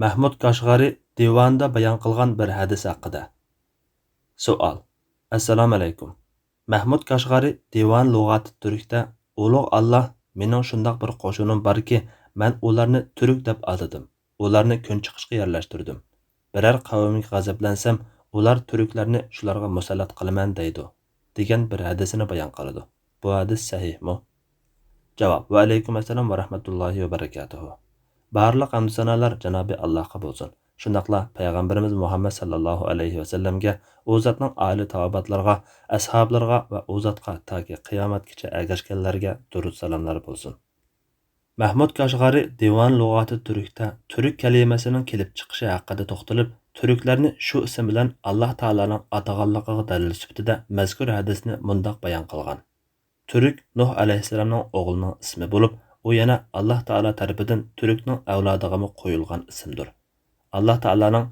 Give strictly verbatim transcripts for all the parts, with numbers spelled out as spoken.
مەھمۇد كاشغارى دىۋانىدا بايان قىلغان بىر ھەدىس ھەققىدە. سوئال. ئەسسالامۇئەلەيكۇم. مەھمۇد كاشغارى دىۋان لۇغاتى تۈركتە، «ئۇلۇغ ئاللا، مېنىڭ شۇنداق بىر قوشۇنۇم باركى، مەن ئۇلارنى تۈرك دەپ ئاتىدىم. ئۇلارنى كۈنچىقىشقا يەرلەشتۈردۈم. بىرەر قەۋمگە غەزەپلەنسەم، ئۇلار تۈركلەرنى شۇلارغا مۇسەللەت قىلىمەن» دەيدۇ، دېگەن بىر ھەدىسىنى بايان قىلىدۇ. بۇ ھەدىس سەھىھمۇ؟ جاۋاب. ۋەئەلەيكۇم ئەسسالام ۋە رەھمەتۇللاھى ۋە بەرىكاتۇھۇ. بارلىق ھەمدۇسانالار جانابى ئاللاھقا بولسۇن. شۇنداقلا پەيغەمبىرىمىز مۇھەممەد ساللاللاھۇ ئەلەيھى ۋەسەللەمگە، ئۇ زاتنىڭ ئالىي تاۋابىئاتلىرىغا، ئەسھابلىرىغا ۋە ئۇ زاتقا تاكى قىيامەتكىچە ئەگەشكەنلەرگە دۇرۇد سالاملار بولسۇن. مەھمۇد كاشغارى دىۋان لۇغاتى تۈركتە تۈرك كەلىمىسىنىڭ كېلىپ چىقىشى ھەققىدە توختىلىپ، تۈركلەرنى شۇ ئىسىم بىلەن ئاللاھ تائالانىڭ ئاتىغانلىقىغا دەلىل سۈپىتىدە مەزكۇر ھەدىسنى مۇنداق بايان قىلغان: تۈرك نۇھ ئەلەيھىسسالامنىڭ ئوغلىنىڭ ئىسمى بولۇپ، ئۇ يەنە ئاللاھ تائالا تەرىپىدىن تۈركنىڭ ئەۋلادىغىمۇ قويۇلغان ئىسىمدۇر. ئاللاھ تائالانىڭ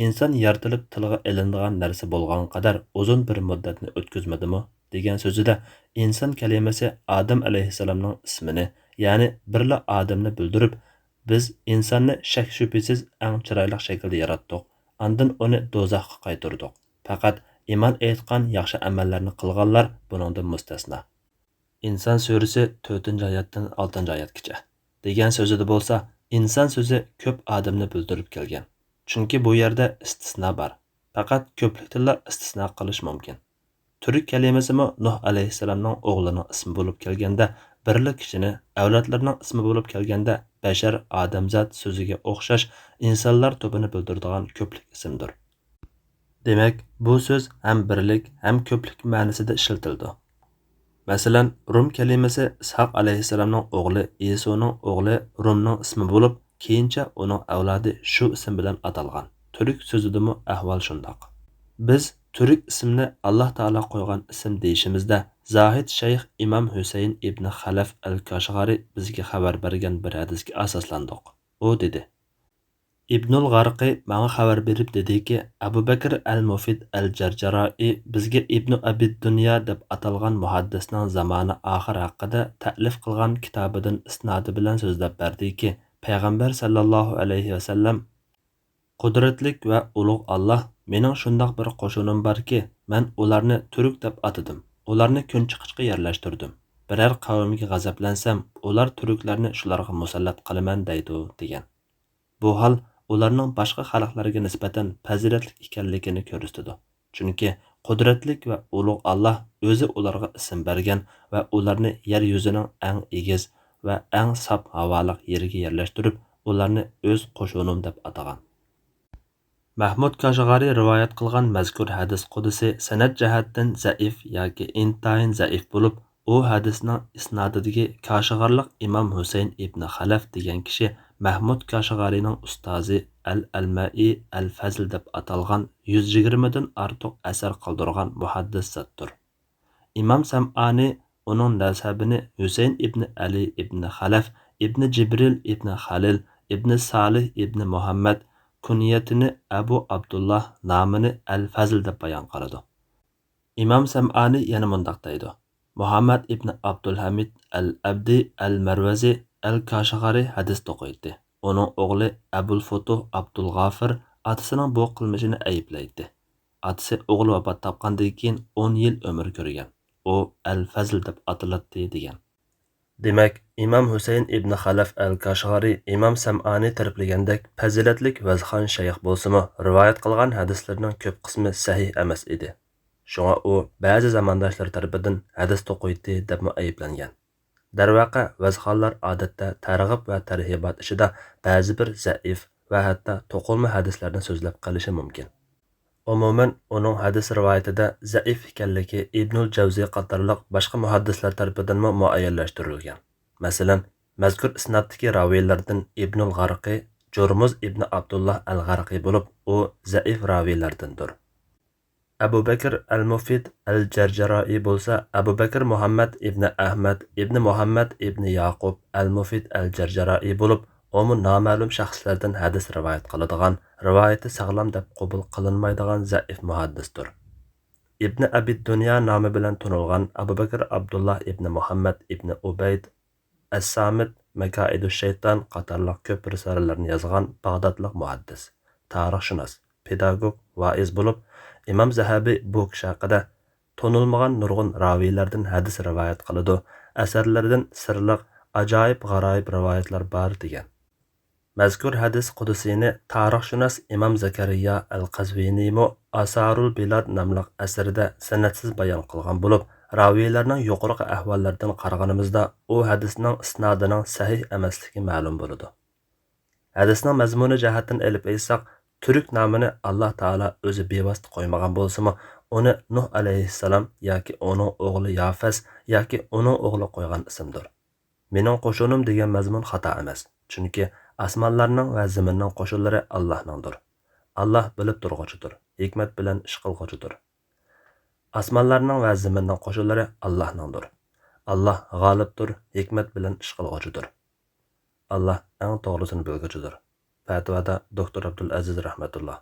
«ئىنسان يارىتىلىپ تىلغا ئېلىنىدىغان نەرسە بولغان قەدەر ئۇزۇن بىر مۇددەتنى ئۆتكۈزمىدىمۇ؟» دېگەن سۆزىدە، ئىنسان كەلىمىسى ئادەم ئەلەيھىسسالامنىڭ ئىسمىنى، يەنى بىرلا ئادەمنى بىلدۈرۈپ، «بىز ئىنساننى شەك-شۈبھىسىز ئەڭ چىرايلىق شەكىلدە ياراتتۇق، ئاندىن ئۇنى دوزاخقا قايتۇردۇق. پەقەت ئىمان ئېيتقان، ياخشى ئەمەللەرنى قىلغانلار بۇنىڭدىن مۇستەسنا.» ئىنسان سۈرىسى تۆتىنچى ئايەتتىن ئالتىنچى ئايەتكىچە. دېگەن سۆزىدە بولسا، ئىنسان سۆزى كۆپ ئادەمنى بىلدۈرۈپ كەلگەن. چۈنكى بۇ يەردە ئىستىسنا بار. پەقەت كۆپلۈكتىنلا ئىستىسنا قىلىش مۇمكىن. تۈرك كەلىمىسىمۇ نۇھ ئەلەيھىسسالامنىڭ ئوغلىنىڭ ئىسمى بولۇپ كەلگەندە، بىرلا كىشىنى، ئەۋلادلىرىنىڭ ئىسمى بولۇپ كەلگەندە، بەشەر، ئادەمزات سۆزىگە ئوخشاش ئىنسانلار توپىنى بىلدۈرىدىغان كۆپلۈك ئىسىمدۇر. دېمەك، بۇ سۆز ھەم بىرلىك، ھەم كۆپلۈك مەنىسىدە ئىشلىتىلىدۇ. مەسىلەن، رۇم كەلىمىسى ئىسھاق ئەلەيھىسسالامنىڭ ئوغلى ئىسۇنىڭ ئوغلى رۇمنىڭ ئىسمى بولۇپ، كېيىنچە ئۇنىڭ ئەۋلادى شۇ ئىسىم بىلەن ئاتالغان. تۈرك سۆزىدىمۇ ئەھۋال شۇنداق. بىز تۈرك ئىسىمنى ئاللاھ تائالا قويغان ئىسىم دېيىشىمىزدە، زاھىد شەيخ ئىمام ھۈسەيىن ئىبنى خەلەف ئەل كاشغارى بىزگە خەۋەر بەرگەن بىر ھەدىسكە ئاساسلاندۇق. ئۇ دېدى: ئىبنۇل غارقى ماڭا خەۋەر بېرىپ دېدىكى، ئەبۇ بەكىر ئەل مۇفىد ئەل جەرجەرائى بىزگە ئىبنۇ ئەبىد دۇنيا دەپ ئاتالغان مۇھەددىسنىڭ زامانى ئاخىر ھەققىدە تەئلىف قىلغان كىتابىدىن ئىسنادى بىلەن سۆزلەپ بەردىكى، پەيغەمبەر سەللەللاھۇ ئەلەيھى ۋەسەللەم: «قۇدرەتلىك ۋە ئۇلۇغ ئاللاھ، مېنىڭ شۇنداق بىر قوشۇنۇم باركى، مەن ئۇلارنى تۈرك دەپ ئاتىدىم، ئۇلارنى كۈنچىقىشقا يەرلەشتۈردۈم. بىرەر قەۋمگە غەزەپلەنسەم، ئۇلار تۈركلەرنى شۇلارغا مۇسەللەت قىلىمەن» دەيدۇ، دېگەن. بۇ ھال ئۇلارنىڭ باشقا خەلقلەرگە نىسبەتەن پەزىلەتلىك ئىكەنلىكىنى كۆرسىتىدۇ. چۈنكى قۇدرەتلىك ۋە ئۇلۇغ ئاللاھ ئۆزى ئۇلارغا ئىسىم بەرگەن ۋە ئۇلارنى يەر يۈزىنىڭ ئەڭ ئېگىز ۋە ئەڭ ساپ ھاۋالىق يېرىگە يەرلەشتۈرۈپ، ئۇلارنى ئۆز قوشۇنۇم دەپ ئاتىغان. مەھمۇد كاشغارى رىۋايەت قىلغان مەزكۇر ھەدىس قۇدسى سەنەد جەھەتتىن زەئىف ياكى ئىنتايىن زەئىف بولۇپ، ئۇ ھەدىسنىڭ ئىسنادىدىكى كاشغارلىق ئىمام ھۈسەيىن ئىبنى خەلەف دېگەن كىشى مەھمۇد كاشغارىنىڭ ئۇستازى ئەل ئەلمەئى ئەل فەزل دەپ ئاتالغان يۈز يىگىرمىدىن ئارتۇق ئەسەر قالدۇرغان مۇھەددىس زاتتۇر. ئىمام سەمئانى ئۇنىڭ نەسەبىنى ھۈسەيىن ئىبنى ئەلى ئىبنى خەلەف ئىبنى جىبرىل ئىبنى خەلىل ئىبنى سالىھ ئىبنى مۇھەممەد، كۇنيىتىنى ئەبۇ ئابدۇللاھ، نامىنى ئەل فەزل دەپ بايان قىلىدۇ. ئىمام سەمئانى يەنە مۇنداق دەيدۇ: مۇھەممەد ئىبنى ئابدۇلھەمىد ئەل ئەبدى ئەل مەرۋەزى ئەل كاشغارى ھەدىس توقۇيتتى. ئۇنىڭ ئوغلى ئەبۇل فۇتۇھ ئابدۇلغافىر ئاتىسىنىڭ بۇ قىلمىشىنى ئەيىبلەيتتى. ئاتىسى ئوغلى ۋاپات تاپقاندىن كېيىن ئون يىل ئۆمۈر كۆرگەن. ئۇ ئەل فەزل دەپ ئاتىلاتتى، دېگەن. دېمەك، ئىمام ھۈسەيىن ئىبنى خەلەف ئەل كاشغارى ئىمام سەمئانى تەرىپلىگەندەك پەزىلەتلىك ۋەزخان شەيخ بولسىمۇ، رىۋايەت قىلغان ھەدىسلىرىنىڭ كۆپ قىسمى سەھىھ ئەمەس ئىدى. شۇڭا ئۇ بەزى زامانداشلىرى تەرىپىدىن ھەدىس توقۇيتتى دەپمۇ ئەيىبلەنگەن. دەرۋەقە، ۋەزخانلار ئادەتتە تەرغىب ۋە تەرھىبات ئىچىدە بەزى بىر زەئىف ۋە ھەتتا توقۇلما ھەدىسلەرنى سۆزلەپ قېلىشى مۇمكىن. ئومۇمەن، ئۇنىڭ ھەدىس رىۋايىتىدە زەئىف ئىكەنلىكى ئىبنۇل جەۋزى قاتارلىق باشقا مۇھەددىسلەر تەرىپىدىنمۇ مۇئەييەنلەشتۈرۈلگەن. مەسىلەن، مەزكۇر ئىسنادتىكى راۋىيلاردىن ئىبنۇل غارقى، جۇرمۇز ئىبنى ئابدۇللاھ ئەل غارقى بولۇپ، ئۇ زەئىف راۋىيلاردىندۇر. ئەبۇ بەكىر ئەل مۇفىد ئەل جەرجەرائى بولسا ئەبۇ بەكىر مۇھەممەد ئىبنى ئەھمەد ئىبنى مۇھەممەد ئىبنى ياقۇب ئەل مۇفىد ئەل جەرجەرائى بولۇپ، ئۇمۇ نامەلۇم شەخسلەردىن ھەدىس رىۋايەت قىلىدىغان، رىۋايىتى ساغلام دەپ قوبۇل قىلىنمايدىغان زەئىف مۇھەددىستۇر. ئىبنى ئەبىد دۇنيا نامى بىلەن تونۇلغان ئەبۇ بەكىر ئابدۇللاھ ئىبنى مۇھەممەد ئىبنى ئۇبەيد ئەس-سامىت مەكائىدۇش شەيتان قاتارلىق كۆپ رىسالىلەرنى يازغان باغدادلىق مۇھەددىس، تارىخشۇناس، پېداگوگ، ۋائىز بولۇپ، ئىمام زەھەبى بۇ كىشى ھەققىدە تونۇلمىغان نۇرغۇن راۋىيلەردىن ھەدىس رىۋايەت قىلىدۇ، ئەسەرلىرىدىن سىرلىق، ئاجايىپ-غارايىپ رىۋايەتلەر بار، دېگەن. مەزكۇر ھەدىس قۇدسىينى تارىخشۇناس ئىمام زەكەرىيا ئەل قەزۋىنىمۇ ئاسارۇل بىلاد ناملىق ئەسىرىدە سەنەدسىز بايان قىلغان بولۇپ، راۋىيلەرنىڭ يۇقىرىقى ئەھۋاللىرىدىن قارىغىنىمىزدا، ئۇ ھەدىسنىڭ ئىسنادىنىڭ سەھىھ ئەمەسلىكى مەلۇم بولىدۇ. ھەدىسنىڭ مەزمۇنى جەھەتتىن ئېلىپ ئېيتساق، تۈرك نامىنى ئاللا تائالا ئۆزى بىۋاسىتە قويمىغان بولسىمۇ، ئۇنى نۇھ ئەلەيھىسسالام ياكى ئۇنىڭ ئوغلى يافەس ياكى ئۇنىڭ ئوغلى قويغان ئىسىمدۇر. مېنىڭ قوشۇنۇم دېگەن مەزمۇن خاتا ئەمەس، چۈنكى ئاسمانلارنىڭ ۋە زېمىننىڭ قوشۇنلىرى ئاللاھنىڭدۇر. ئاللاھ بىلىپ تۇرغۇچىدۇر، ھېكمەت بىلەن ئىش قىلغۇچىدۇر. ئاسمانلارنىڭ ۋە زېمىننىڭ قوشۇنلىرى ئاللاھنىڭدۇر. ئاللاھ غالىبتۇر، ھېكمەت بىلەن ئىش قىلغۇچىدۇر. ئاللاھ ئەڭ توغرىسىنى بىلگۈچىدۇر. پەتىۋادا دوكتور ئابدۇلئەزىز رەھمەتۇللا.